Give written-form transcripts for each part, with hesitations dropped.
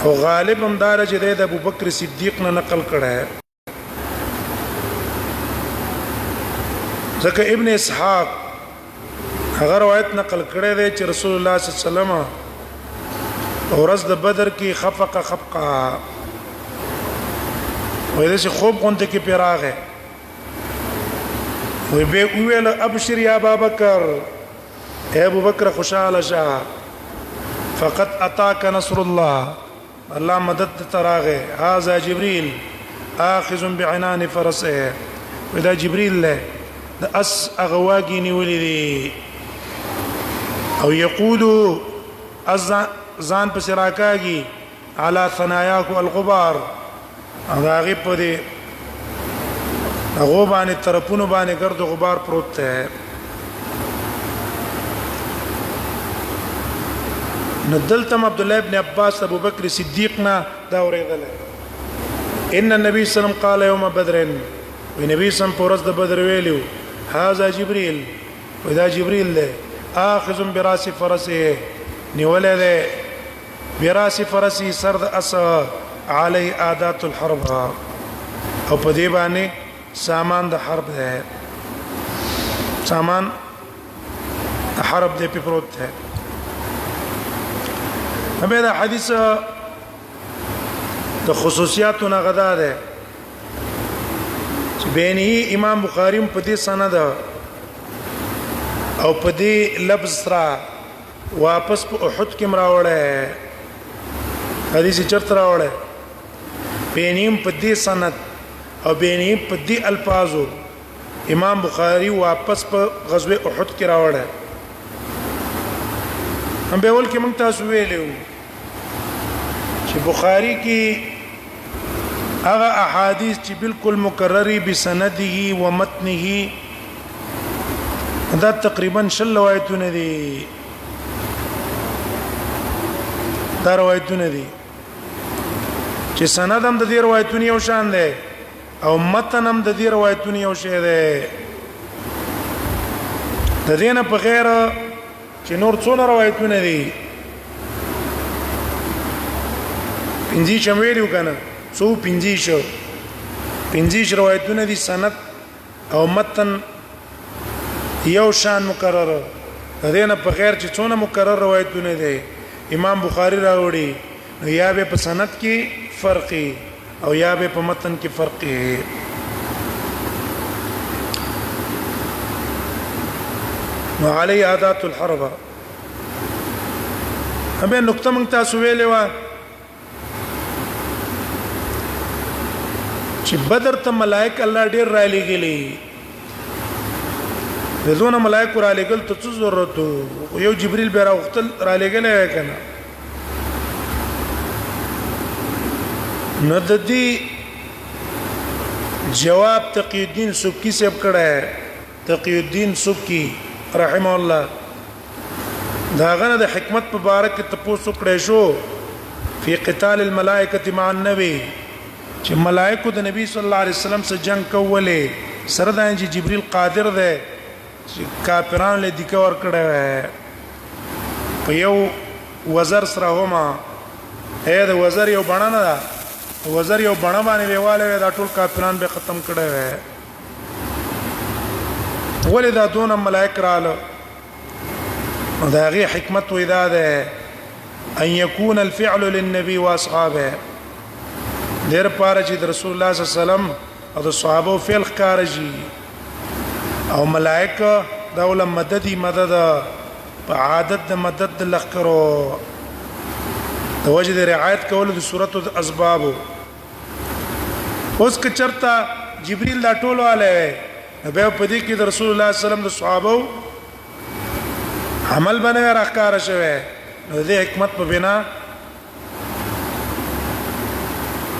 او غالب هم دار چې د ابو بکر صدیق نه نقل کړه ځکه ابن اسحاق هغه روایت نقل کړی دی چې رسول الله صلی الله علیه وسلم ورځ د بدر کې خفقه خفقه وې دې خوب غونډه کې پیراغه وې به ویل ابشر یا ابا بکر اے ابو بکر خوشاله شه فقط اتاک نصر الله الله مدد تراغه هاذا جبريل اخذ بعنان فرسه ودا جبريل له د اس اغواګي نیولې دي او یقول از ځان پس راکاږي على ثناياه الغبار او هغه په دې هغه باندې طرفونو باندې ګرد غبار پروت دی نو دلته عبد الله ابن عباس ابو بکر صدیق نه دا اورېدل ان النبي صلی الله علیه وسلم قال يوم بدر ونبي سم پرز د بدر ویلو هاذا جبريل ودا جبريل له اخذ براس فرسه نیولې ده براس فرسه سر د اس علی عادات الحرب او په دې باندې سامان د حرب ده سامان حرب دې په پروت ده همدا دا حدیث د خصوصیاتو نه غدا ده چې بینه امام بخاری په دې سند او په دې لفظ سره واپس په احد کې مراوړه حدیث چرته راوړه بینیم په دې سند او بینیم په دې الفاظو امام بخاری واپس په غزوه احد کې راوړه هم به ول کې موږ تاسو ویلو چې بخاری کې هغه احادیث چې بالکل مکرری بسنده و متنه دا تقریبا شل روایتونه دي دا روایتونه دي چې سند هم د دې روایتونو یو شان دی او متن هم د دې روایتونو یو شی دی د دې نه په غیر چې نور څونه روایتونه دي پنځه شمویلو کنه څو پنځه شو پنځه روایتونه دي سند او متن یو شان مکرر د دې نه په غیر چې څونه مکرر روایتونه دي امام بخاری راوړي نو یا به په سند کې فرقي او یا به په متن کې فرقي نو علی عادات الحرب همه نقطه مونږ تاسو ویلې و چې بدر ته ملائک الله ډیر را لېږلي د دونه ملائکه را لېږل ته څه ضرورت یو جبريل به راوختل را لېږل کنه نو د دې جواب تقی الدین سبکی صاحب کړه تقی الدین سبکی رحمه الله دا غنه د حکمت په باره کې تپوس کړی شو فی قتال الملائکه مع النبی چې ملائکه د نبی صلی الله علیه وسلم سره جنگ کوله سره د چې جبريل قادر ده چې کافرانو له دیکه ور کړی په یو وزر سره هما اې د وزر یو بڼه نه ده وزر یو بڼه باندې ویواله دا ټول کافران به ختم کړي ولې دا دون ملائک رااله نو دا غي حکمت وې دا ده ان يكون الفعل للنبي واصحابه ډېر پاره چې د رسول الله صلی الله علیه وسلم او د صحابه فعل ښکار شي او ملائکه دا ول مددي مدد په عادت د مدد د لخرو د وجه د رعایت کولو د صورت او د اسبابو اوس که چرته جبريل دا ټول والے نو بیا په دې کې د رسول الله صلی الله علیه وسلم د صحابه عمل باندې راخکار شوی نو دې حکمت په بنا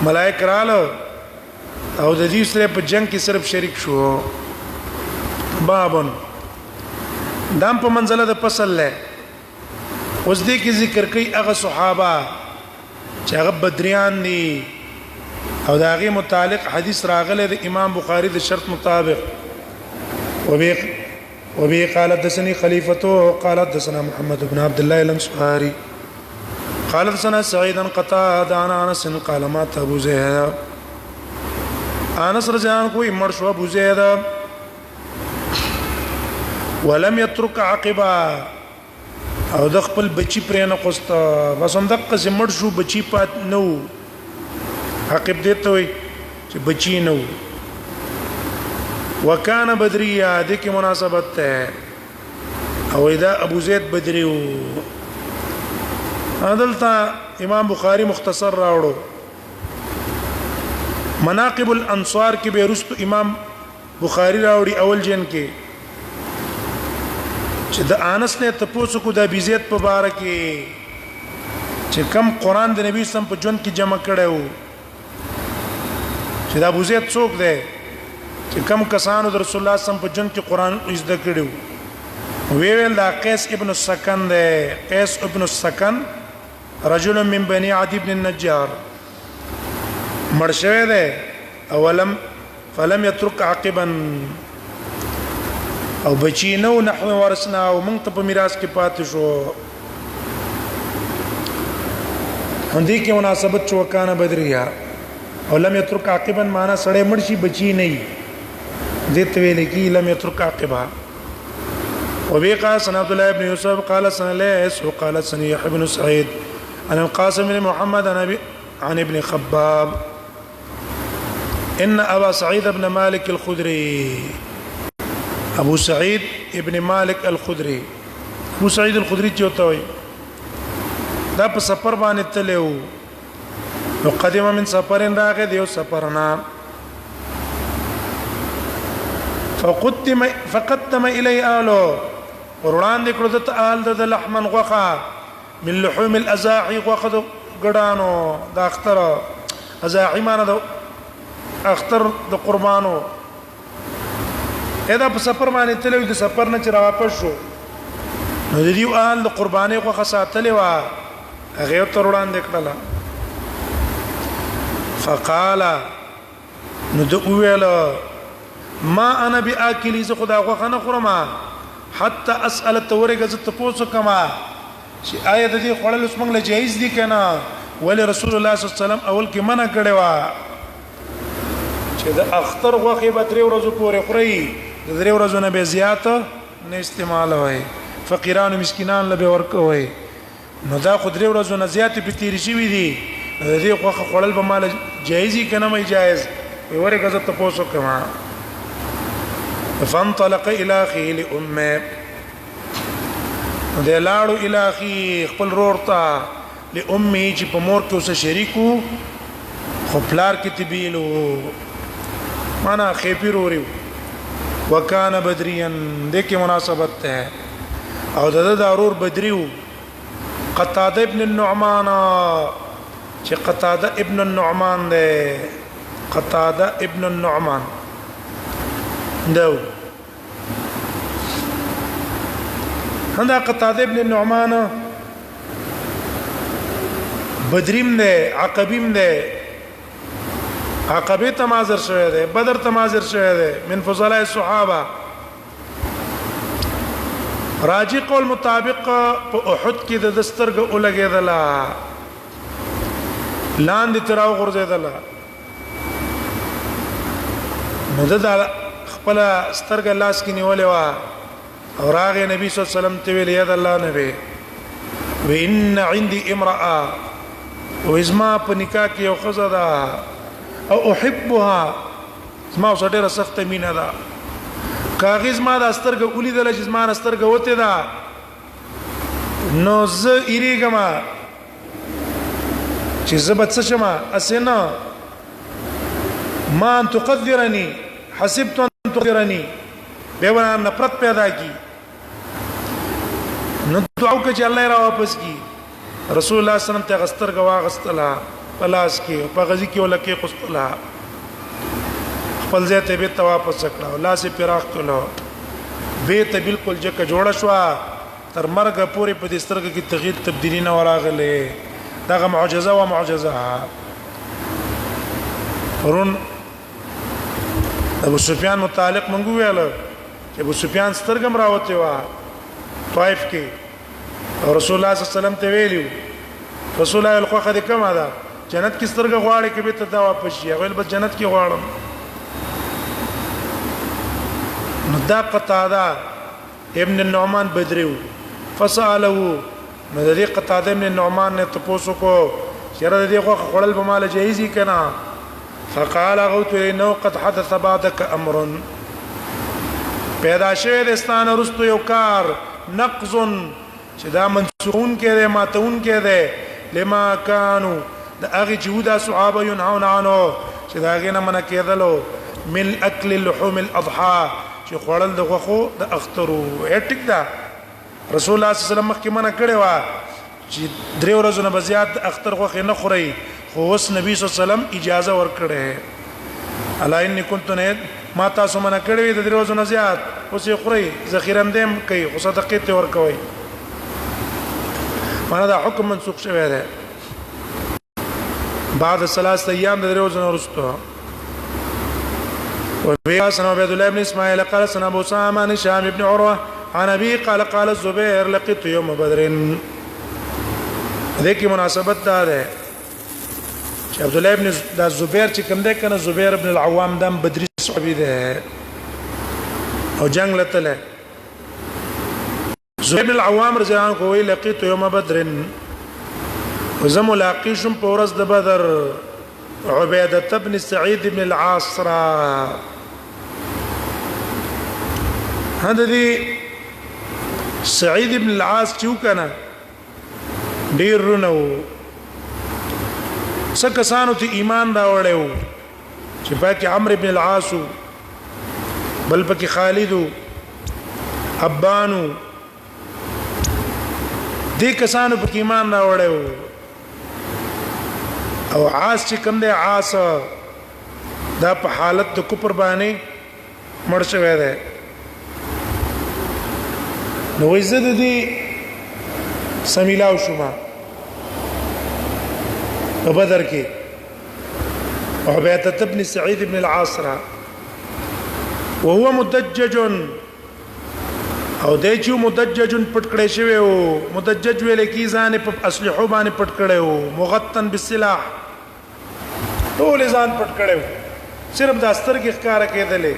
ملائک رالو او د دې سره په جنگ کې صرف شریک شو. بابن دام په منزله د فصل له اوس دې کې ذکر کوي هغه صحابه چې هغه بدریان دي او دا غي متعلق حدیث راغله د امام بخاری د شرط مطابق. وبه قال حدثني خليفته قال حدثنا محمد بن عبد الله الانصاري. قال سنه سعيد قتاده عن انس قال مات ابو زيد. انس رضی الله عنه کوئی مړ شو ابو زید ولم يترك عقبا، او د خپل بچی پرې نه قست، بس هم دغه سي مړ شو، بچی پات نو. عقب دې ته وي چې بچی نو. وکانه بدریا، د کې مناسبت ته او اذا ابو زید بدری وو. دلته امام بخاری مختصر راوړو. مناقب الانصار کې به رست امام بخاری راوړي اول جن کې، چې د انس نه تپوسو کو د ابي زید په باره کې چې کم قران د نبی سم په ژوند کې جمع کړو، چې د ابو زید څوک دی چې کم کسانو د رسول الله سم په ژوند کې قران زده کړو؟ وی ویل دا قیس ابن السکن دی. قیس ابن السکن رجل من بني عدي بن النجار، مړ شوی دی، اولم فلم يترك عقبا، او بچی نو نحو ورثنا، او موږ ته په میراث کې پاتې شو. هندي کې مناسبت چې وکانه بدریا او لم يترك عقبا، معنا سړی مړ شي بچی نه دې ته ویل کی لم يترك عقبا. وبه قال سنة عبد الله بن يوسف قال سنة ليس وقال سنة يحيى بن سعيد عن القاسم بن محمد عن ابن خباب ان ابا سعيد بن مالك الخدري، ابو سعيد ابن مالك الخدري، ابو سعيد الخدري چې وته وي دا په سفر باندې تلو، نو قدم من سفر، راغه دیو سفرنا، فقدم الی اهله، وړاندې کړو د آل د لحمن غوخه، من لحوم الازاحي، غوخه د ګډانو د اختر. ازاحي معنی د اختر د قربانو. ادا په سفر باندې تلو، د سفر نه چې را واپس شو نو د دې آل د قرباني غوخه ساتلې و، هغه تر وړاندې کړله. فقال، نو د ویل ما انا باکلی، زه خدا غوخه نه خورم حتی اسال، تورګه زه تاسو کما چې آیا د دې خوړل اوس موږ له جایز دي کنه؟ ولی رسول الله صلی الله علیه وسلم اول کې منع کړی و چې د اختر غوخه به درې ورځې پورې خوري، د درې ورځې نه به زیات نه استعمالوي، فقیرانو مسکینان له به ورکوي. نو دا خو درې ورځې نه زیات په تیر شوی دي، د دې غوخه خوړل به مال جایزي کنه مې جایز؟ ورګه زه تاسو کما. فانطلق الى اخيه لامه، د لاړو الى اخي، خپل رور ته، لامه چې په مور کې اوس شریکو خو پلار کې تبیلو، معنا خېپی روریو. وکانه بدریا، د کې مناسبت ده او د ضرور بدریو. قتاده ابن النعمان، چې قتاده ابن النعمان ده، قتاده ابن النعمان دو هندا. قتاده ابن النعمان بدریم ده، عقبیم ده، عقبه ته حاضر شوی دی، بدر ته حاضر شوی دی، من فضلاء الصحابه. راجی قول مطابق په احد کې د دسترګ اولګېدله، لاندې تراو غورځېدله، نو د خپل سترګه لاس کې نیولې و او راغی نبی صلی الله علیه وسلم ته ویل، یا الله نبی، وان عندي امراه، او ازما په نکاح کې یو خزه ده، او احبها، زما اوس ډیره سخته مینه ده، کاغذ ما د سترګه ولیدل چې زما سترګه وته ده، نو زه ایریګم چې زه به څه شم، اسنه ما ان تقدرني، حسبت ان تقدرني، به ونه نفرت پیدا کی، نو دعا وکړه چې الله را واپس کی. رسول الله صلی الله علیه وسلم ته غستر غوا غستلا پلاس کې په غزي کې ولکه قستلا، خپل ځای ته به واپس کړه، الله سي پراخ کړو، به ته بالکل جکه جوړ شو. تر مرګ پورې په دې سترګه کې تغییر تبدیلی نه وراغله. دغه معجزه و معجزه. پرون ابو سفیان متعلق مونږ ویل چې ابو سفیان سترګم راوته و طائف کې، رسول الله صلی الله علیه وسلم ته ویلو رسول الله الخوخه دې کومه ده؟ جنت کې سترګه غواړي کې به ته دا واپس شي؟ هغه بس جنت کې غواړم. نو دا قتاده ابن النعمان بدریو فساله، نو د دې قتاده ابن النعمان نه تاسو کو چیرې د دې خو خړل په مال جایزي کنا؟ فقال غوت انه قد حدث بعدك امر، پیدا شوه د ستانه رستو یو کار، نقض، چې دا منسوخون کې ده، ماتون کې ده، لما كانوا، د هغه چې دا صحابه، ينهون عنه، چې دا غینه من کېدلو، من اكل اللحوم الاضحى، چې خوړل د غوخو د اخترو. ټیک ده، رسول الله صلی الله علیه وسلم مخکې منع کړی و چې درې ورځې نه بزیات د اختر غوخه نه خوري، خو اوس نبی صلی الله علیه وسلم اجازه ورکړې. الا انی كنت نه ما تاسو منع کړی د درې ورځې نه زیات، اوس یې خوري، ذخیره دیم کوي، خو صدقې ته ورکوي. معنا دا حکم منسوخ شوی دی بعد ثلاث ایام، د درې ورځې نه وروسته. وفي سنة عبيد الله بن اسماعيل قال سنة ابو سامة عن هشام بن عروة عن ابي قال قال الزبير لقيت يوم بدر. دې کې مناسبت دا ده چې عبد الله ابن دا زبیر چې کوم ده کنه، زبیر ابن العوام، دم بدري صحابي ده او جنگ لته. زبیر بن العوام رضی الله عنه وی لقيت يوم بدر، وزه ملاقات شم په ورځ د بدر عبیدة بن سعید بن العاص را. هدا دي سعید بن العاص چې وکنه ډیر رونه وو، څه کسانو ته ایمان راوړیو چې پاکي عمرو بن العاص، بل پکې خالد، ابانو، دې کسانو په ایمان راوړیو. او عاص چې کوم دی، عاص دا په حالت د کفر باندې مړ شوی دی. نو عزت دې سمیلاو شوما په بدر کې عبیدة بن سعید بن العاص را وهو مدجج، او د چې مدجج پټ کړی شوی او مدجج ویل کی ځان په اسلحه باندې پټ کړی او مغطن بالسلاح، ټول ځان پټ کړی، صرف د سترګې ښکارا کېدلې.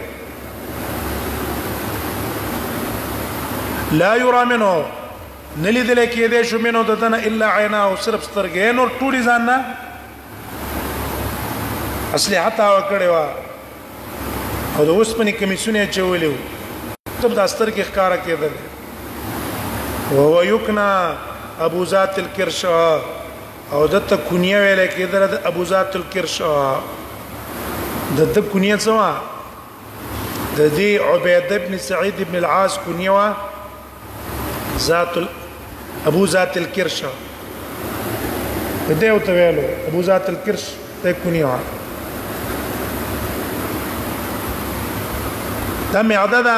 لا يرى منه، نلیدل کېدې شو، منه ددنه، الا عینا، او صرف سترګې، نور ټول ځان نه اسلحه تا وکړې وا او د اوسپنې کمیسونه چولې وو، تب د سترګې ښکارا کېدل. وهو یکنا ابو ذات الکرش، او دته کنیه ویل کېدل د ابو ذات الکرش. د د کنیه څه وا؟ د دې عبید ابن سعید ابن العاص کنیه وا ذات ابو ذات الکرش. د دې او ته ویلو ابو ذات الکرش ته کنیه وا. دا معده ده،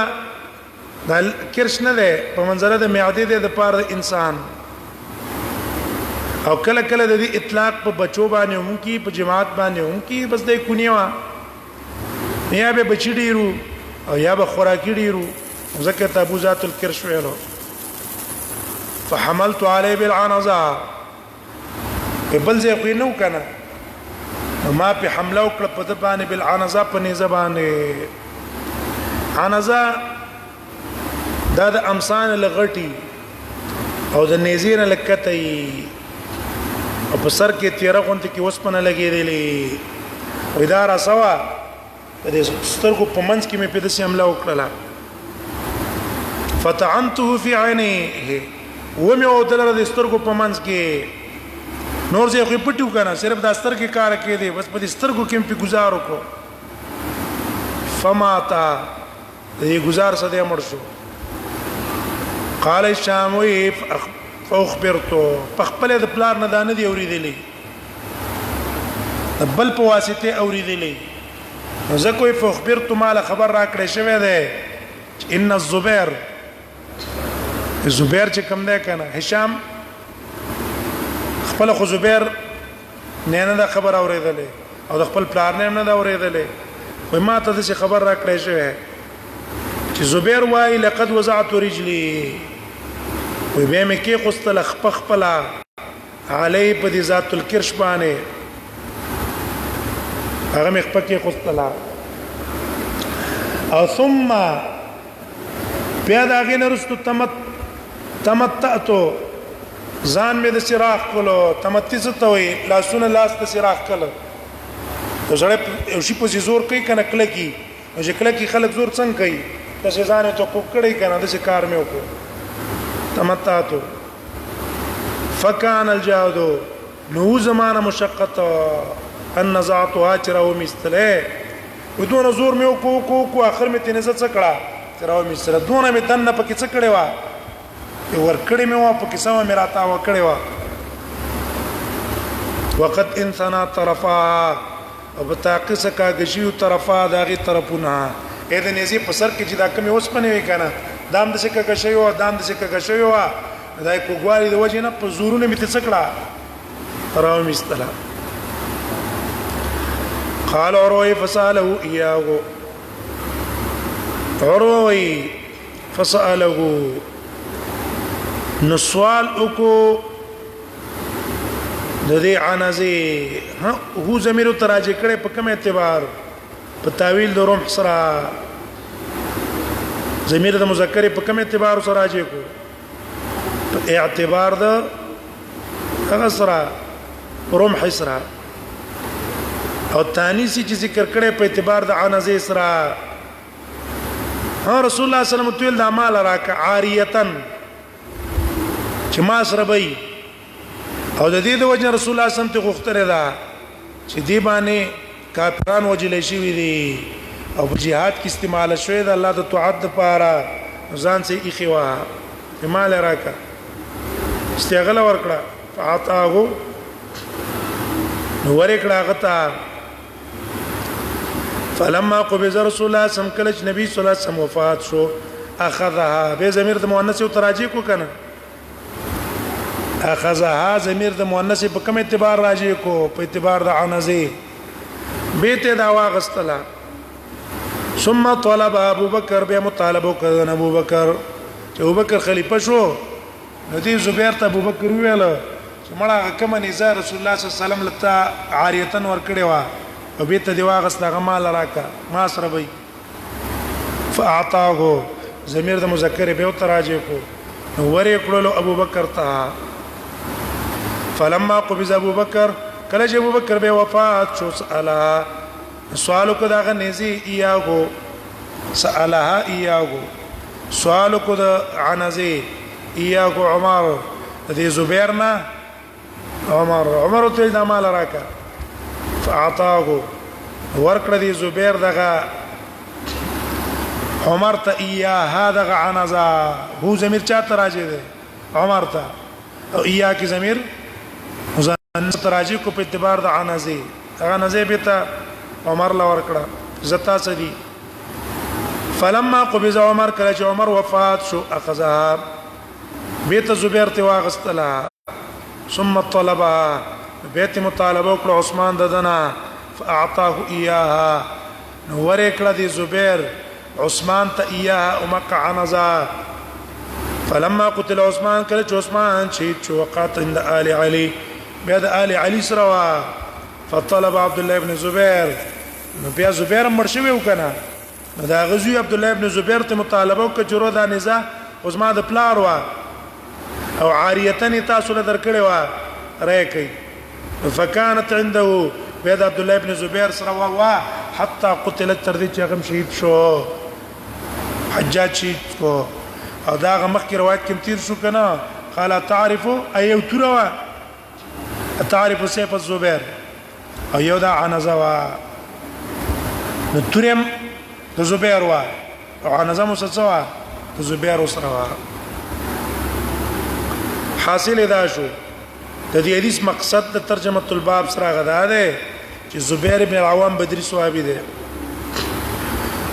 دا کرش نه ده، په منظره د معده ده د پاره د انسان. او کله کله د دې اطلاق په بچو باندې هم کی، په جماعت باندې هم کی. بس د کونی وا، یا به بچی ډیرو او یا به خوراکي ډیرو، ځکه ته ابو ذات الکرش ویلو. فحملت عليه بالعنزه، په بل ځای خو نه وکنه، ما په حمله وکړه په د باندې، بالعنزه، په نيزه باندې. عنزه دا د امسان لغټي او د نيزې نه لکته او په سر کې تیرا غونډه کې وسپنه لګېدلې. وې دا را سوا د سترګو په منځ کې مې په داسې حمله وکړه. فطعنته في عينيه، ومه او دلته د سترګو په منځ کې، نور ځای خو پټو کنه، صرف د سترګې کار کې دی، بس په دې سترګو کې په گزار وکړو. فماتا، دې گزار څه دی، مړ شو. قال الشاموي فاخبرته، په خپل د پلار نه دانه دی اوریدلې، د بل په واسطه اوریدلې. نو زکه فاخبرت، مال خبر را کړې شوی دی ان الزبير، زبیر چې کوم دی کنه، هشام خپل خو زبیر نه نه دا خبر اوریدلې او د خپل پلار نه نه دا اوریدلې. وای ما ته داسې خبر را کړې شوی چې زبیر وای لقد وضعت رجلي، وای به مې کې خستل خپ خپلا علی په دې ذات الکرش باندې هغه مخ پکې خوستلا او ثم بیا دا غي نرستو تمت تمتعتو ځان مې د سراخ کولو. تمتی څه ته وي؟ لاسونه لاس ته سراخ کړو. یو سړی یو شي په زور کوي کنه، کله کی، نو چې کله کی خلک زور څنګه کوي؟ د ځان ته کوک کړي کنه، د څه کار مې وکړو. تمتعتو فکان الجهد، نو زمانه مشقت، ان نزعتها، چراو مستله ودونه زور مې وکړو کو کو، اخر مې تنزه څه کړه؟ چراو مستله. دونه مې دنه پکې څه کړې وا، ور کړې مې وا پکې، سم مې راتا وکړې وا. وقد انسانا طرفا، او په تاقص کاږي طرفا، داغي طرفونه اې د نيزي په سر کې چې دا کمی اوسپنه وی کنه، دام د څه کاږي شوی او دام د څه کاږي شوی وا. دا کوګوالي د وجه نه په زورونه مې څه کړه؟ راو مستلا. قال عروه فساله اياه، عروه فساله، نو سوال وکړو د دې عنزه. هو ضمیر تراجه کړي په کوم اعتبار؟ په تاویل د رمح سره. ضمیر د مذکر په کوم اعتبار سره راجع کو؟ په اعتبار د هغه سره، رمح سره. او تانیسی چې ذکر کړي په اعتبار د عنزه سره. ها، رسول الله صلی الله علیه وسلم تویل دا مال راک عاریتن، چې ما سره به. او د دې د وجه رسول الله صلی الله علیه وسلم ته غوښتنه ده چې دی باندې کافران وجل شي دي او په جهاد کې استعمال شوی د الله د طاعت لپاره، ځان سي اخوا مال راکا، استغله ورکړه. فعطاه، نو ورکړه غتا. فلما قبض رسول الله صلی الله علیه وسلم، کله چې نبی صلی الله علیه وسلم وفات شو، اخذها، به ضمیر د مؤنث او تراجی کو کنه. اخذها ضمیر د مؤنث په کوم اعتبار راجع کو؟ په اعتبار د عنزه. بیت دا واغستلا. ثم طلب ابو بکر، به مطالبه وکړ ابو بکر. چې ابو بکر خلیفہ شو، نو دې زبیر ته ابو بکر ویل چې مړه کومه نزا رسول الله صلی الله علیه وسلم لته عاریتن ور کړې و او به ته دی واغست، هغه مال راکا، ما سره وي. فاعطاه، ضمیر د مذکر به تراجع کو، نو ورې کړلو ابو بکر ته. فلما قبض ابو بکر، کله چې ابو بکر به وفات شو، سألها، سوال کو داغه نزي، ایاغو سألها ایاغو، سوال کو د عنزي، ایاغو عمر، د زبیر نه عمر. عمر ته دا مال راکا. فاعطاه، ورکړه دی زبیر دغه عمر ته، اياها، دغه عنزا. هو ضمیر چا ته راځي دی؟ عمر ته. او ايا کی ضمیر مؤنث راځي کو په اعتبار د عنزه. هغه عنزه به ته عمر لا ورکړه زتا سدي. فلما قبض عمر، کله چې عمر وفات شو، اخذها، بیت زبیر ته واغستلا. ثم طلبها، بیت مطالبه وکړه عثمان ددنه، فاعطاه اياها، نو ورکړه دی زبیر عثمان ته اياها، امق عنزا. فلما قتل عثمان، کله چې عثمان شهید شو، وقات عند آل علي، بیا د آل علي سره وا. فطلب عبد الله ابن زبیر، نو بیا زبیر مړ شوی وکنه، نو دا غزوی عبد الله ابن زبیر ته مطالبه وکړه چې رو دا نزا عثمان د پلار وا او عاریتن تاسو له درکړې وا، رای کوي. فكانت عنده، بیا د عبد الله ابن زبیر سره وا وا حتى قتلت، تر دې چې هغه شهید شو، حجاج شهید کو. او دا مخکې روایت کې تیر شو کنه، قال تعرف ايو تروا تعرف سيف الزبير، او یو دا عنزه وا، نو تورم د زبیر وا او عنزه مو څه وا؟ د زبیر سره وا. حاصل دا شو، د دې حدیث مقصد د ترجمه الباب سره غدا ده چې زبیر ابن العوام بدري صحابي ده.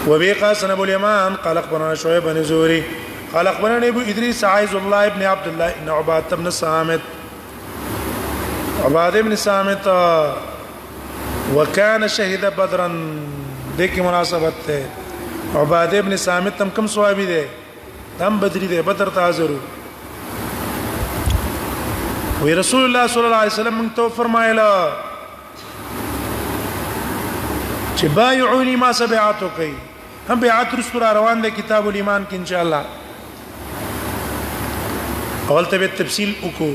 وبه قال ابو اليمان قال اخبرنا شعيب بن زوري قال اخبرنا ابو ادريس عايز الله ابن عبد الله بن عباده بن صامت، عباده بن صامت، وكان شهد بدرا. دغه مناسبت ته عباده ابن صامت تم کوم صحابي ده؟ تم بدري ده، بدر ته حاضر. وی رسول الله صلی الله علیه وسلم موږ ته فرمایله چې بایعونی ما سبعاتو کوي، هم بیعت رسول روان دي کتاب الایمان کې ان شاء الله. اول ته تفصیل وکړو،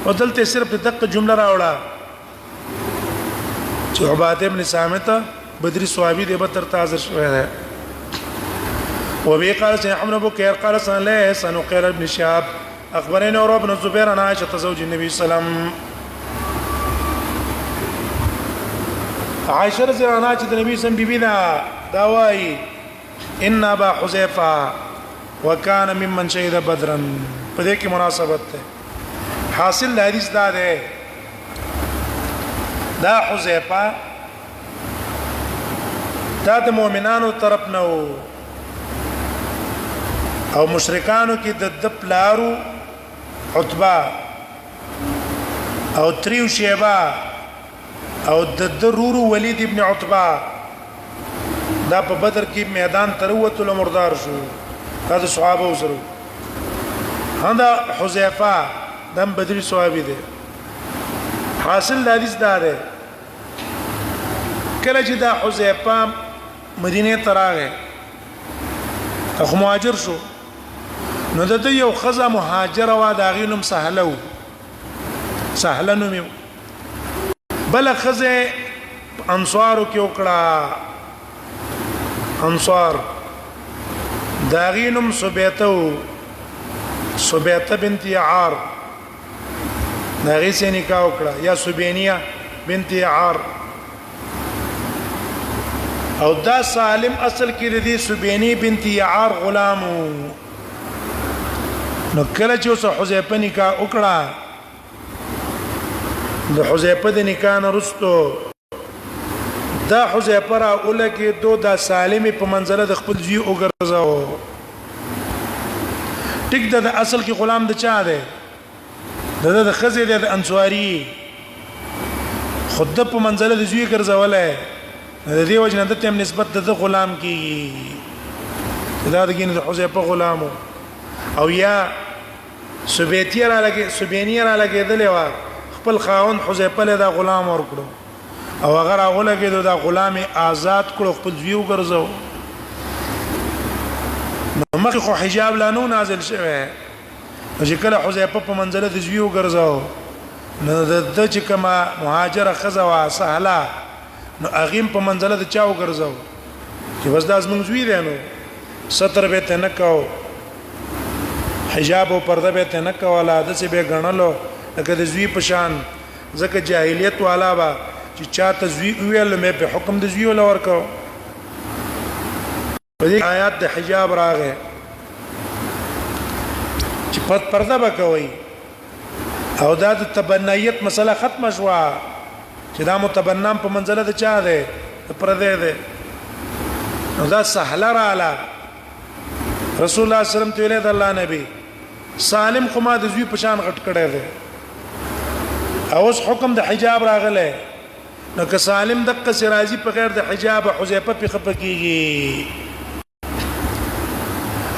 او دلته صرف دقه جمله راوړه چې عباده ابن صامت بدري صحابي دی، بدر ته حاضر شوی دی. وبه قال سيدنا احمد ابو كير قال سنة ليس نقير ابن شهاب اخبرني عروة بن الزبير عن عائشة زوج النبي صلى الله عليه وسلم. عائشة رضي الله عنها چې د نبی سم بیبي دا دا وایي ان ابا حذیفه وکانه ممن شهد بدرا. په دې کې مناسبت ده. حاصل حدیث دا ده، دا حذیفه دا د مؤمنانو طرف نه وو او مشرکانو کې د د پلارو عتبہ او تریو شیبه او د درورو ولید ابن عتبہ، دا په بدر کې میدان تر وتلو مردار شو. دا د صحابه وسره هندا حذیفه دم بدری صحابي دی. حاصل د حدیث دا دی، کله چې دا حذیفه مدینه ته راغی، خو مهاجر شو، نو د یو خزه مهاجره وا، د هغې نوم سهله و، سهله نوم یې. بل خزه انصارو کې وکړه، انصار، د هغې نوم سبیته و، سبیته بنت یعار، د هغې سره نکاح وکړه، یا سبینیه بنت یعار. او دا سالم اصل کې د دې سبینی بنت یعار غلام. نو کله چې اوس حذیفه نکاح وکړه، د حذیفه د نکاح نه وروسته دا حذیفه را اولګي دو، دا سالم په منزله د خپل زوی وګرځاو. ټیک ده، د اصل کې غلام د چا دی؟ د خزې د انصاری، خود په منزله د زوی ګرځولای. د دې وجه نه د تیم نسبت د غلام کیږي، دا د ګینه د حذیفه غلامو. او یا سبیتی را لګي، سبینی را لګیدلې وا، خپل خاون حذیفه له دا غلام ورکړو، او هغه راغله دا غلام آزاد کړو، خپل زوی وګرځاو. نو مخ خو حجاب لا نو نازل شوه، چې کله حذیفه په منزله د زوی وګرځاو، نو د چې کما مهاجره خزه وا سهلا، نو اغیم په منزله د چا وګرځاو چې بس دا زمونږ زوی دی. نو ستر به ته نه کاو، حجاب او پرده به ته نه کوله، د څه به غنلو لکه د زوی په شان، ځکه جاهلیت والا با چې چاته زوی ویل مې په حکم د زوی ول ورکاو. په دې آیات د حجاب راغې چې پد پرده به کوي، او دا د تبنیت مسله ختمه شوه چې دا متبنام په منزله د چا ده؟ د پردې ده. نو دا سهله رااله رسول الله صلی الله علیه وسلم ته ویل، د الله نبی، سالم خو ما د زوی په شان غټ کړی دی، او اوس حکم د حجاب راغلی، نو که سالم دقه سرازي په غیر د حجاب، حذیفه په خپه کیږي،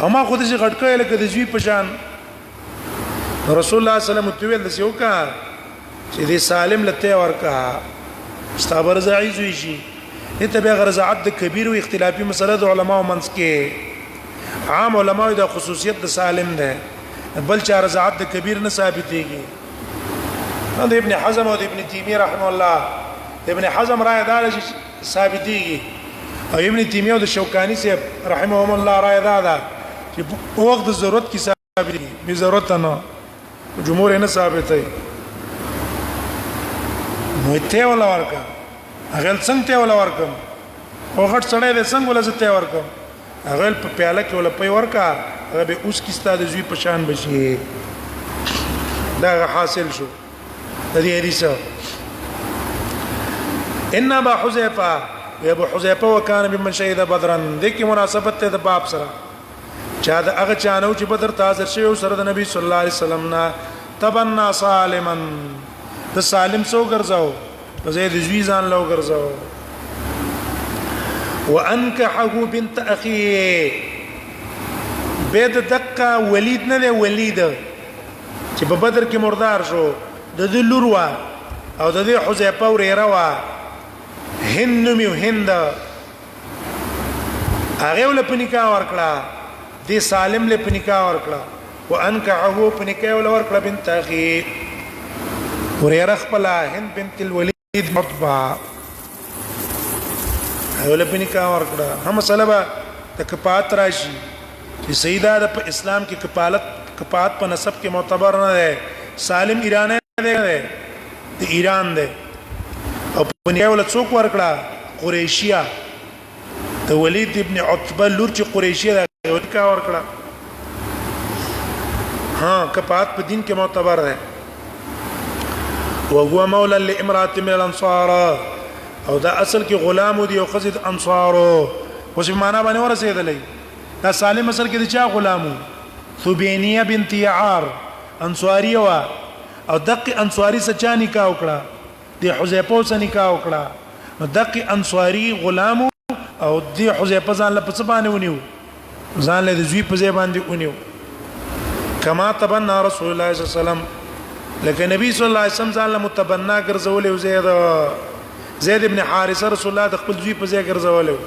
او ما خو دې غټ کړی لکه د زوی په شان. رسول الله صلی الله علیه وسلم ته ویل، دسی وکا چې دې سالم لته ورکا، ستا برزعی زوی شي. ته به غرزعت د کبیر او اختلافي مسله د علماو منځ کې، عام علماو د خصوصیت د سالم ده، بل چا رضاعت د کبیر نه ثابتېږي. د ابن حزم او د ابن تیمیه رحم الله، ابن حزم رائے دار چې ثابتېږي، او ابن تیمیه او د شوکانی صاحب رحمهم الله رائے دا ده چې په وخت د ضرورت کې ثابتېږي، به ضرورت نه، جمهور نه ثابتې. نو ته ولا ورکا، هغه څنګه ته ولا ورکم؟ او غټ سړی دی، څنګه ولا زه ته ورکم؟ هغه په پیاله کې ولا پي ورکا، هغه به اوس کې ستاد زوی په شان بشي. دا حاصل شو د دې حدیث. ان ابا حذیفه، ابو حذیفه، وکانه ممن شهد بدرا. د کی مناسبت ته د باب سره، چا د هغه چانو چې بدر ته حاضر شوی سره د نبی صلی الله علیه وسلم نه، تبنا سالما، د سالم سو ګرځاو، په زید زوی ځان لو ګرځاو. وانكحه بنت اخيه، بيد دقه ولید نه دی، ولید چې په بدر کې مردار شو، د دې لور وا او د دې حذیفه وريره وا، هند نومي، هند هغه ول په نکاح ورکړه، دې سالم له په نکاح ورکړه، وانکحه په نکاح ول ورکړه بنت اخي وريره خپل هند بنت الولید عتبه هغه له په نکاح ورکړه. هم مسله به د کفات راشي چې سیدا د په اسلام کې کفالت کفات په نسب کې معتبر نه ده. سالم ایرانی دی، د ایران دی، او په نکاح ول څوک ورکړه؟ قریشیه، د ولید ابن عتبه لور چې قریشیه ده نکاح ورکړه. ها، کفات په دین کې معتبر ده. وهو مولا لامراه من الانصار، او دا اصل کې غلام دی او خزید انصارو. اوس په معنا باندې ورسېدلې. دا سالم اصل کې د چا غلامو؟ ثبینیه بنت یعار انصاری وا، او دقه انصاری سره چا نکاح وکړه؟ د حذیفه سره نکاح وکړه. نو دقه انصاری غلام او د حذیفه ځان له پڅ باندې ونیو، ځان له زوی په ځای باندې ونیو. کما تبنا رسول الله صلی الله علیه وسلم، لکه نبی صلی الله علیه وسلم ځان له متبنا ګرځولې زید زید ابن حارثه رسول الله د خپل زوی په ځای ګرځولې.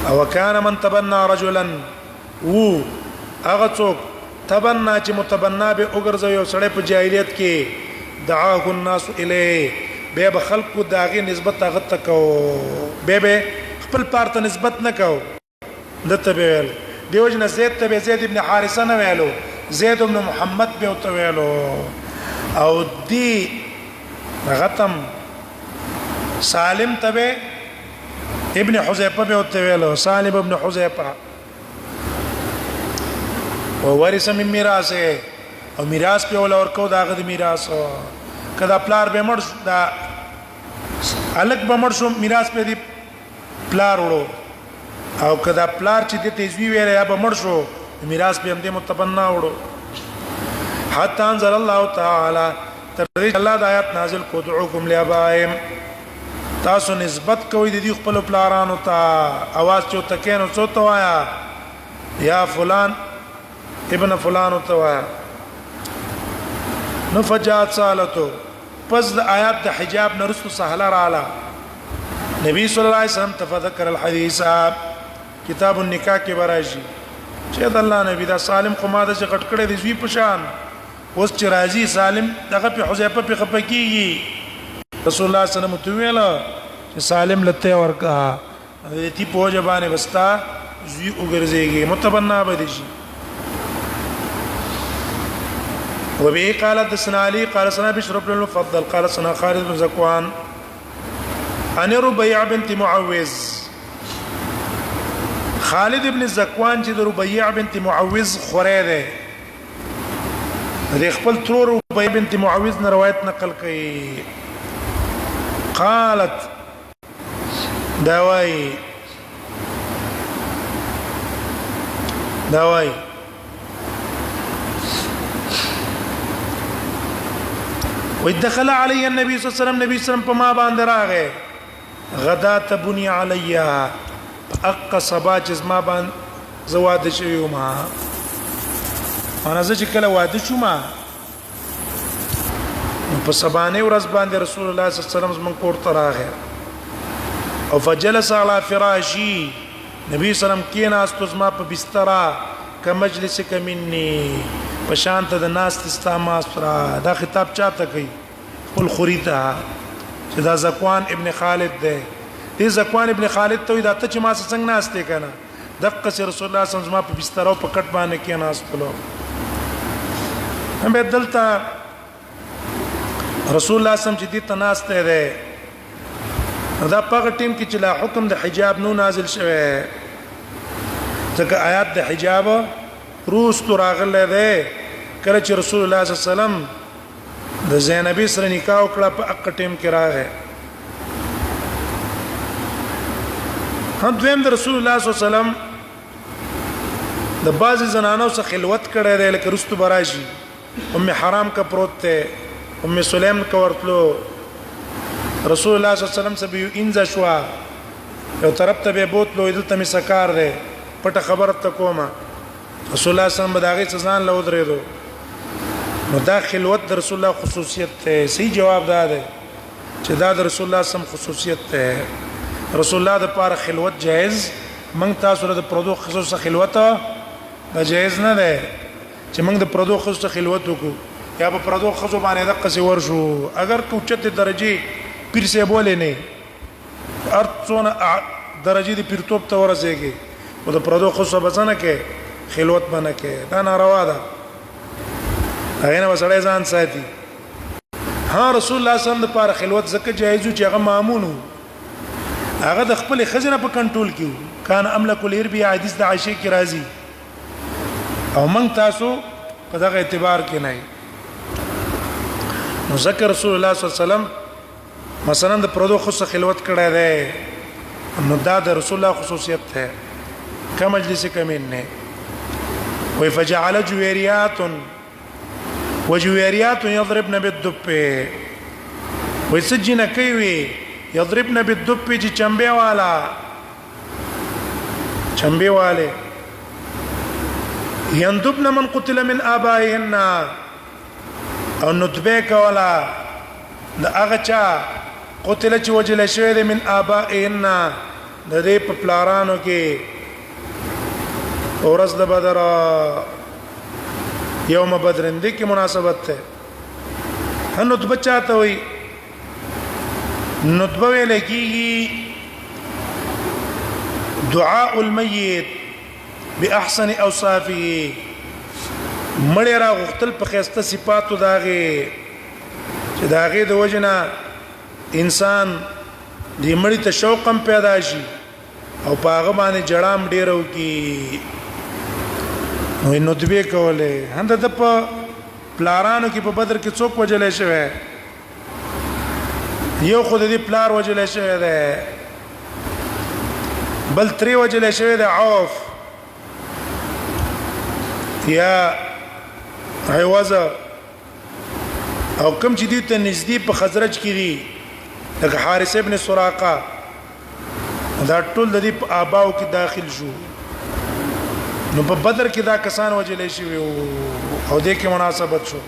او کان من تبنا رجلا، وو هغه څوک تبنا چې متبنا به وګرځوي یو سړی په جاهلیت کې، دعاه الناس الیه، به به خلکو داغه نسبت هغه ته کو، به به خپل پار ته نسبت نه کو، دته به ویل. دیو جن زید ته به زید ابن حارثه نه ویلو، زید ابن محمد به ته ویلو. او دی غتم سالم ته به ابن حذیفه به ته ویلو، سالم ابن حذیفه. وورث من میراثه، او میراث په ول ورکو داغه د میراث. کدا پلار به مړ، دا الک به مړ شو، میراث په دی پلار وړو، او کدا پلار چې د تیزوی ویل یا به مړ شو، میراث به هم د متبنا وړو. حتی انزل الله تعالی، تر دې الله د آیات نازل کو، دعوکم لابائهم، تاسو نسبت کوئ د دې خپل پلارانو ته، اواز چې تکینو څو ته وایا، یا فلان ابن فلان ته وایا. نو فجات سالتو، پس د آیات د حجاب نرستو سهله رااله نبی صلی الله علیه وسلم تفذکر الحدیث. کتاب النکاح کې براشي چې د الله نبی دا سالم خو ما د غټ کړی دی زوی پشان، اوس چې راځي سالم دغه په حذیفه په خپکیږي. رسول الله صلی الله علیه وسلم ته ویل چې سالم لته ورکا، د تی په وجه باندې بستا زوی وګرځيږي، متبنا به دي شي. وبه قال حدثنا علي قال سنا بشر بن المفضل قال سنا خالد بن زكوان عن ربيع بنت معوذ. خالد ابن زکوان چې د ربيع بنت معوذ خوره ده، د خپل ترور ربيع بنت معوذ نه روایت نقل کړي. قالت، دا وای دا وای ودخل علی النبي صلی الله علیه وسلم، نبی صلی الله علیه وسلم په ما باندې راغی، غدا تبني علیا، اق سبا چې زما باندې زه واده شوی وم. انا زه چې کله واده شوم په سبانه ورځ باندې رسول الله صلی الله علیه وسلم زمون کور ته راغی او فجلس على فراشي، نبی صلی الله علیه وسلم کیناست زما په بستر، کمجلسک مني، په شان ته د ناست ستا ما سره. دا خطاب چاته کوي؟ خپل خوري ته چې دا زکوان ابن خالد دی. دې زکوان ابن خالد ته دا ته چې ما څنګه ناشته کنه، دقه چې رسول الله صلی الله علیه وسلم په بستر او په کټ باندې کې ناستلو. هم به دلته رسول الله صلی الله علیه وسلم چې دې تناسته ده، دا په ټیم کې چې لا حکم د حجاب نو نازل شوه، ځکه آیات د حجاب روست راغله ده کله چې رسول الله صلی الله علیه وسلم د زینبی سره نکاح وکړه، په اق ټیم کې راغی. هم دویم د رسول الله صلی الله علیه وسلم د بعضی زنانو سره خلوت کړی دی، لکه رستو براشي ام حرام کا پروت ته، ام سلیم کا ورتلو، رسول الله صلی الله علیه وسلم سره یو انځه شو، یو طرف ته به بوتلو، دلته می سکار دی، پټه خبره ته کومه. رسول الله صلی الله علیه وسلم داغه ځان له ودرېدو. نو دا خلوت د رسول الله خصوصیت ته صحیح جواب دا ده چې دا د رسول الله سم خصوصیت ته رسول الله د پاره خلوت جائز، موږ تاسو د پردو خصوص خلوت دا جائز نه ده چې موږ د پردو خصوص خلوت وکړو یا په پردو خصو باندې د قصې ورشو، اگر کوچته درجه پیر سه بولې نه ارڅونه درجه د پیرتوب ته ورسېږي او د پردو خصو بزنه کې خلوت باندې کې دا ناروا ده، هغه نه وسړی ځان ساتي. ها رسول الله صلی الله علیه وسلم د پاره خلوت زکه جایز چې هغه مامون وو، هغه د خپل خزینه په کنټرول کې کان املک الاربی، حدیث د عائشه کې راځي، او موږ تاسو په دغه اعتبار کې نه. نو ذکر رسول الله صلی الله علیه وسلم مثلا د پردو خص خلوت کړی دی، نو دا د رسول الله خصوصیت ده کم مجلس کمین نه وی. فجعل جویریات وجویریات یضربن بالدب، وی سجنه کوي یضربن بالدب چې چمبه والا چمبه والے يندبن من قتل من آبائهن، او ندبه کولا د هغه چا قتل چې وجل شوی دی من آبائهن د دې په پلارانو کې اورز د بدر یوم بدر دې کې مناسبت ده. ندبه چاته وي؟ ندبه ویل کیږي دعاء المیت باحسن اوصافه، مړی را غختل په خسته صفاتو داغه چې داغه د وجنه انسان د مړی ته شوقم پیدا شي او په هغه باندې جړام ډیرو کی. نو ندبه کوله هند د په پلارانو کې په بدر کې څوک وجلې شوی؟ یو خود دې پلار وجلې شوی دی، بل تری وجلې شوی دی عوف یا عوض، او کم چې دې ته نږدې په خزرج کې دي لکه حارث ابن سراقه، دا ټول د دې په آباو کې داخل شو. نو په بدر کې دا کسان وجلې شوی او دې کې مناسبت شو.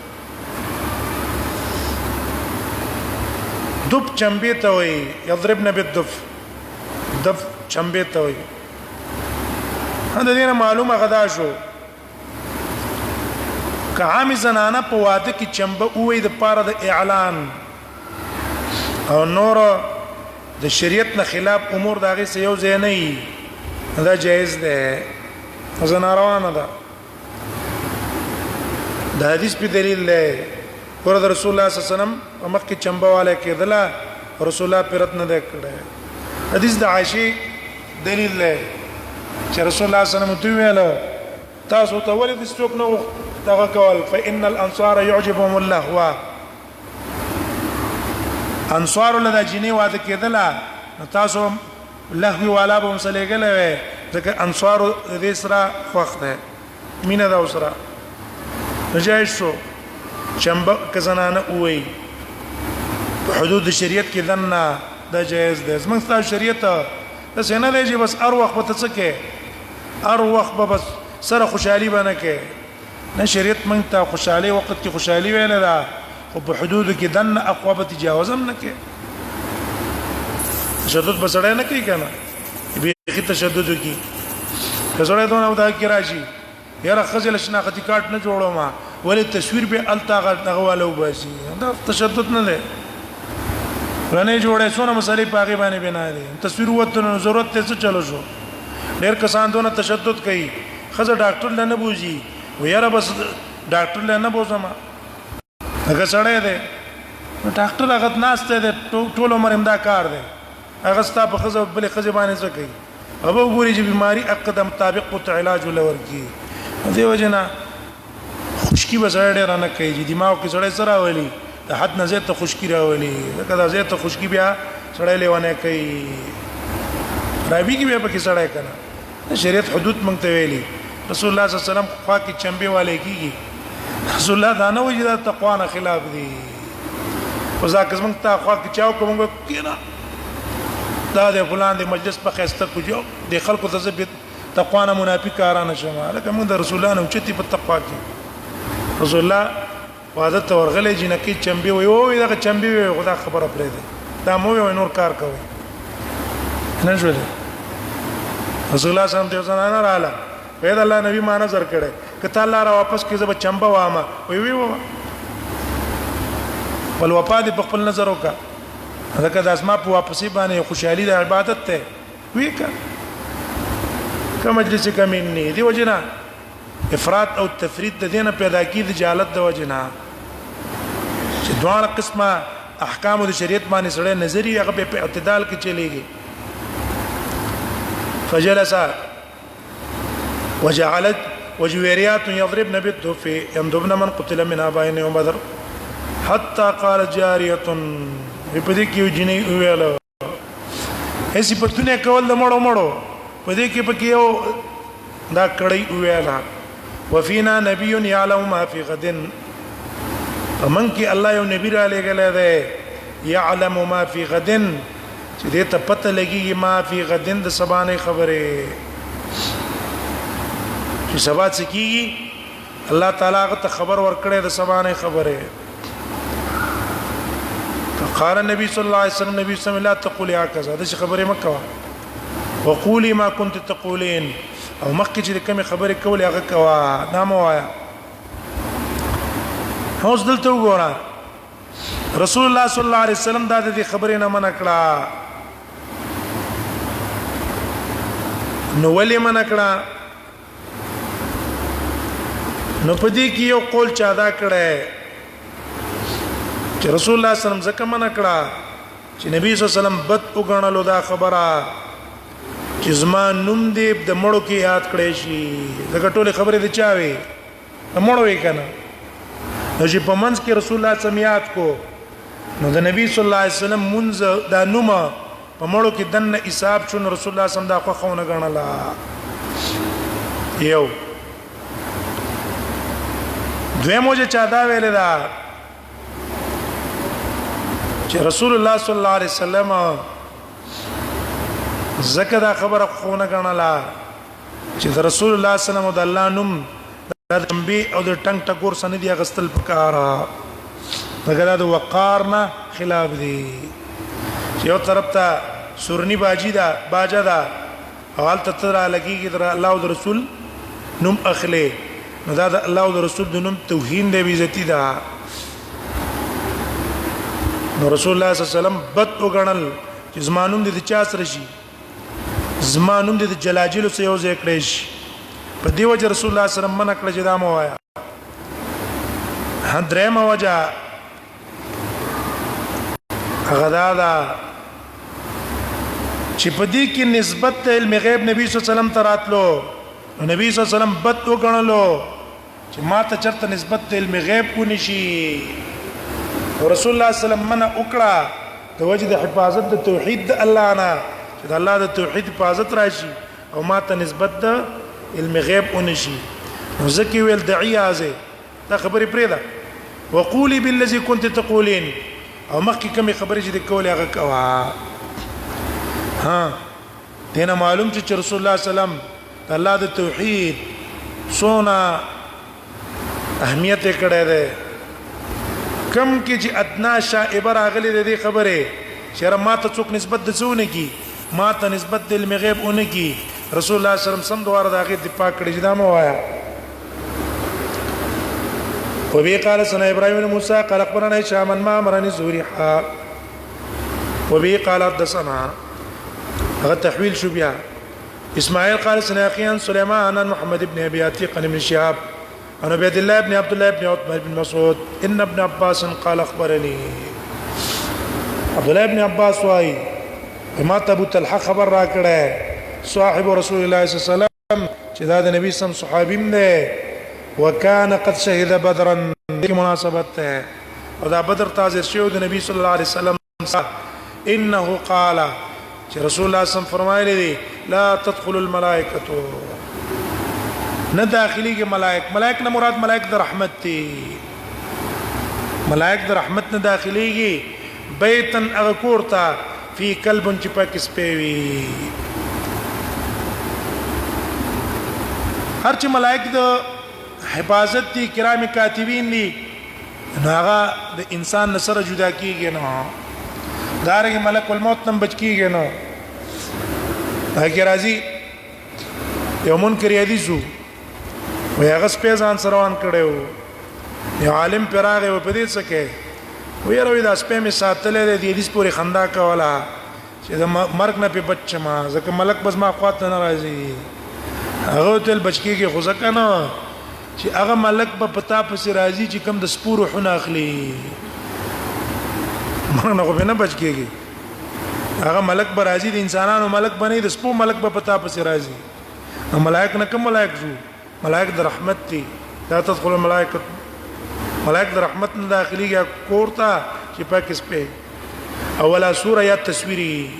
دب چمبه ته وي، یضربن بالدف، دف چمبه ته وي. هدا دې معلومه غدا شو که عام زنانه په واده کې چمبه وې د پاره د اعلان او نور د شریعت نه خلاف امور داغه سه یو ځای نه دا جایز ده، زنا روانه ده. د حدیث په دلیل ده ور د رسول الله صلی الله علیه وسلم په مخ کې چمبه والا کېدله، رسول الله پرت نه ده کړه. حدیث د عائشه دلیل ده چې رسول الله صلی الله علیه وسلم دوی ویل تاسو ته ولې د څوک نه دغه کول، فإن الانصار يعجبهم اللهو، انصار له جنې واده کېدله نو تاسو لهوی والا به مسلېګلې وي، ځکه انصار دې سره خوښ ده، مینه دا وسره. نجایز شو چمبه کزنانه وای په حدود شریعت کې دنه دا جایز ده. زمونږ تاسو شریعت دا څنګه دی چې بس هر وخت به څه کې، هر وخت به بس سره خوشحالي باندې کې نه. شریعت مونږ ته خوشحالي وخت کې خوشحالي ویل ده، خو په حدود کې دنه اقوا به تجاوز هم نه کې، تشدد بسړی نه کوي کنه، به تشدد کی کزړې دونه ودا کی راشي یاره خزل شناختی کارت نه جوړو ما ولې تصویر به التا غو والو باسي، دا تشدد نه دی. ولنه جوړې سونه مسلې پاګې باندې بنا دي، تصویر وته نو ضرورت ته څه چلو شو. ډېر کسان دونه تشدد کوي، خزه ډاکټر لنه بوزي و یاره بس ډاکټر لنه بوزم، هغه سړی دی ډاکټر هغه ناشته دی ټول عمر هم دا کار دی، هغه ستا په خزه بلې خزه باندې څه کوي او وګوري چې بیماری عقد مطابق او علاج ولور کی. دی وجنه خشکی به سړی ډېر نه کوي چې دماغ کې سړی سره راولي د حد نه زیات خشکی راولي، ځکه دا زیات خشکی بیا سړی لیونه کوي، رابي کې بیا پکې سړی کنه. شریعت حدود مونږ ته ویلي، رسول الله صلی الله علیه وسلم خوا کې چمبه والے کیږي، رسول الله دا نه وایي دا تقوا نه خلاف دي، خو ځکه زمونږ ته خوا کې چاو کوم کینا دا د فلان د مجلس په خسته کو جو د خلکو ته زه تقوا نه منافق کارانه شمه، لکه موږ د رسول الله نه چتی په تقوا کې. رسول الله واده ته ورغلې جنکی چمبي وي او دغه چمبي وي خدا خبره پرې ده، دا مو وي نور کار کوي نه شو. رسول الله صلی الله علیه وسلم زنانه رااله، وې الله نبی ما نظر کړي کته الله را واپس کې زب چمبه وامه، وی وی وما بل وفا دې په خپل نظر وکا، ځکه د اسما په واپسی باندې خوشحالي د عبادت ته وی کا کوم مجلس کمین نه دی. وجنه افراط او تفرید د دینه پیدا کی د جهالت د وجنه چې دواړه قسمه احکام د شریعت باندې سره نظری هغه په اعتدال کې چلیږي. فجلس وجعلت وجويريات يضربن بالدف يندبن من قتل من ابائن يوم بدر حتى قالت جاريه، په دې کې جنې ویل هیڅ پتونه کول د مړو مړو، په دې کې پکې یو دا کړی ویلا وفینا نبی یعلم ما فی غد، فمن کې الله یو نبی را لېږلی دی، یعلم ما فی غد، چې دې ته پته لګیږي ما فی غدن د سبا نه خبره، چې سبا څه کیږي الله تعالی هغه ته خبر ورکړي د سبا نه خبره. فقال النبي صلى الله عليه وسلم، نبی صلی الله علیه وسلم، لا تقولي هكذا، دا خبره مکه، وقولي ما كنت تقولين، او مخکې چې کومې خبرې کولې هغه کوا، نام وایا. اوس دلته وګوره، رسول الله صلی الله علیه وسلم دا د خبرې نه منع کړه، نو ولې منع کړه؟ نو په دې کې یو قول چا دا کړه چې رسول الله صلی الله علیه وسلم ځکه منع کړه چې نبی صلی الله علیه وسلم بد وګڼلو دا خبره چې زما نوم دې د مړو کې یاد کړی شي، ځکه ټول خبرې د چا وي؟ د مړو وي کنه. نو چې په منځ کې رسول الله صلی الله علیه وسلم یاد کو، نو د نبی صلی الله علیه وسلم منځ دا نوم په مړو کې دنه حساب شو، نو رسول الله صلی الله علیه وسلم دا خوښونه غنله. یو دویم وجه چا دا ویل دا چې رسول الله صلی الله علیه وسلم زکه دا خبره خونه غنله چې د رسول الله صلی الله علیه وسلم د الله نوم د تنبی او د ټنګ ټکور سن دي غستل پکارا، دغه د وقار نه خلاف دي. یو طرف ته سورنی باجی دا باجا دا او حالت تر لګیږي در الله او رسول نوم اخلي، نو دا د الله او رسول د نوم توهین دی، بیزتی ده. نو رسول الله صلی الله علیه وسلم بد وګڼل چې زمانوم دې چا سره شي، زما نوم دې د جلاجل سره یو ځای کړی شي. په دی وجه رسول الله صلی الله علیه وسلم منع کړ چې دا مو وایا. درېمه وجه هغه دا ده چې په دې کې نسبت ته علم غیب نبی صلی الله علیه وسلم ته راتلو، نو نبی صلی الله علیه وسلم بد وګڼلو چې ما ته چرته نسبت ته علم غیب ونشي. رسول الله صلی الله علیه وسلم منع وکړه د وجه د حفاظت د توحید د الله نه، چې د الله د توحید حفاظت راشي او ما ته نسبت د علم غیب ونشي. نو ځکه ویل دعی ازه دا خبرې پرې ده، وقولي بالذي كنت تقولين، او مخکې کومې خبرې چې د کولې هغه کوا. ها دینه معلوم چې رسول الله صلی الله علیه وسلم د الله د توحید سونا اهمیت کړی دی، کم کې چې ادنا شائبه راغلي د دې خبره چې ما ته څوک نسبت د څونه کی، ما ته نسبت د علم غیب اونه کی، رسول الله صلی الله علیه وسلم سم دواره د هغه دفاع کړی چې دا مو وایا. وبه قال سنا ابراهيم بن موسى قال اخبرنا هشام عن معمر عن الزهري حا وبه قال حدثنا، هغه تحویل شو بیا، اسماعيل قال سنا اخي عن سليمان عن محمد بن ابي عتيق عن ابن شهاب عن عبيد الله بن عبد الله بن عتبة بن مسعود ان ابن عباس قال اخبرني. عبد الله بن عباس واي ما ته ابو طلحه خبر را کړه، صاحب رسول الله صلی الله علیه وسلم، چې دا د نبی سم صحابي دی، وکانه قد شهد بدرا، دې مناسبت ده او دا بدر تازه شو د نبی صلی الله علیه وسلم. انه قال، چې رسول الله صلی الله علیه وسلم فرمایلی دي، لا تدخل الملائکه، نه داخليږي ملائک. ملائک نه مراد ملائک د رحمت دي، ملائک د رحمت نه داخليږي بیتن هغه کور ته فی کلب چې پاک سپی وي. هر چې ملائک د حفاظت دي، کرام کاتبین دي، نو هغه د انسان سره جدا کیږي نه، دارنګ ملک الموت نم بچ کیږي نه. هغه راځي یو منکر حدیث وو، وی هغه سپی ځان سره روان کړو، یو عالم پراغه و په دې څه کې وی روي دا سپی می ساتلې دی، حدیث پورې خندا کوله چې د مرګ نه په بچ ما، ځکه ملک بس ما خواته نه راځي. هغه تل بچ کېږي، خو ځکه نه چې هغه ملک په پتا پسې راځي چې کم د سپور روحونه اخلي، مرګ نه خو نه بچ کېږي. هغه ملک به راځي، د انسانانو ملک بنې، د سپو ملک به پتا پسې راځي. نو ملائک نه کوم ملائک شو؟ ملائک د رحمت دي، لا تدخل الملائکه، ملائک د رحمت نه داخليږي کور ته چې پاک سپه. اولا سوره یا تصویری،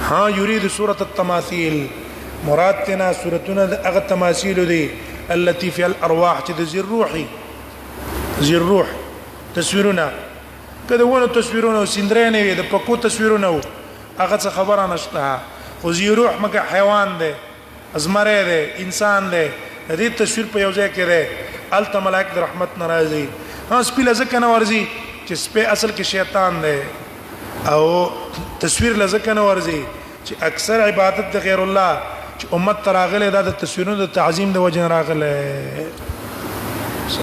ها یرید سوره التماثيل، مراد تنا سورتونه د هغه تماثيل دي التي في الارواح، چې د زیر روحي زیر روح تصویرونه کله ونه تصویرونه سندرې نه وي، د پکو تصویرونه وو، هغه څه خبره نشته. خو زی روح مګه حیوان دی، ازمره دی، انسان دی، د دې تصویر په یو ځای کې دی، الته ملائک د رحمت ناراضي. ها سپی لزکه نه ورځي چې سپی اصل کې شیطان دی، او تصویر لزکه نه ورځي چې اکثر عبادت د غیر الله چې امت تراغله دا د تصویرونو د تعظیم د وجه راغله.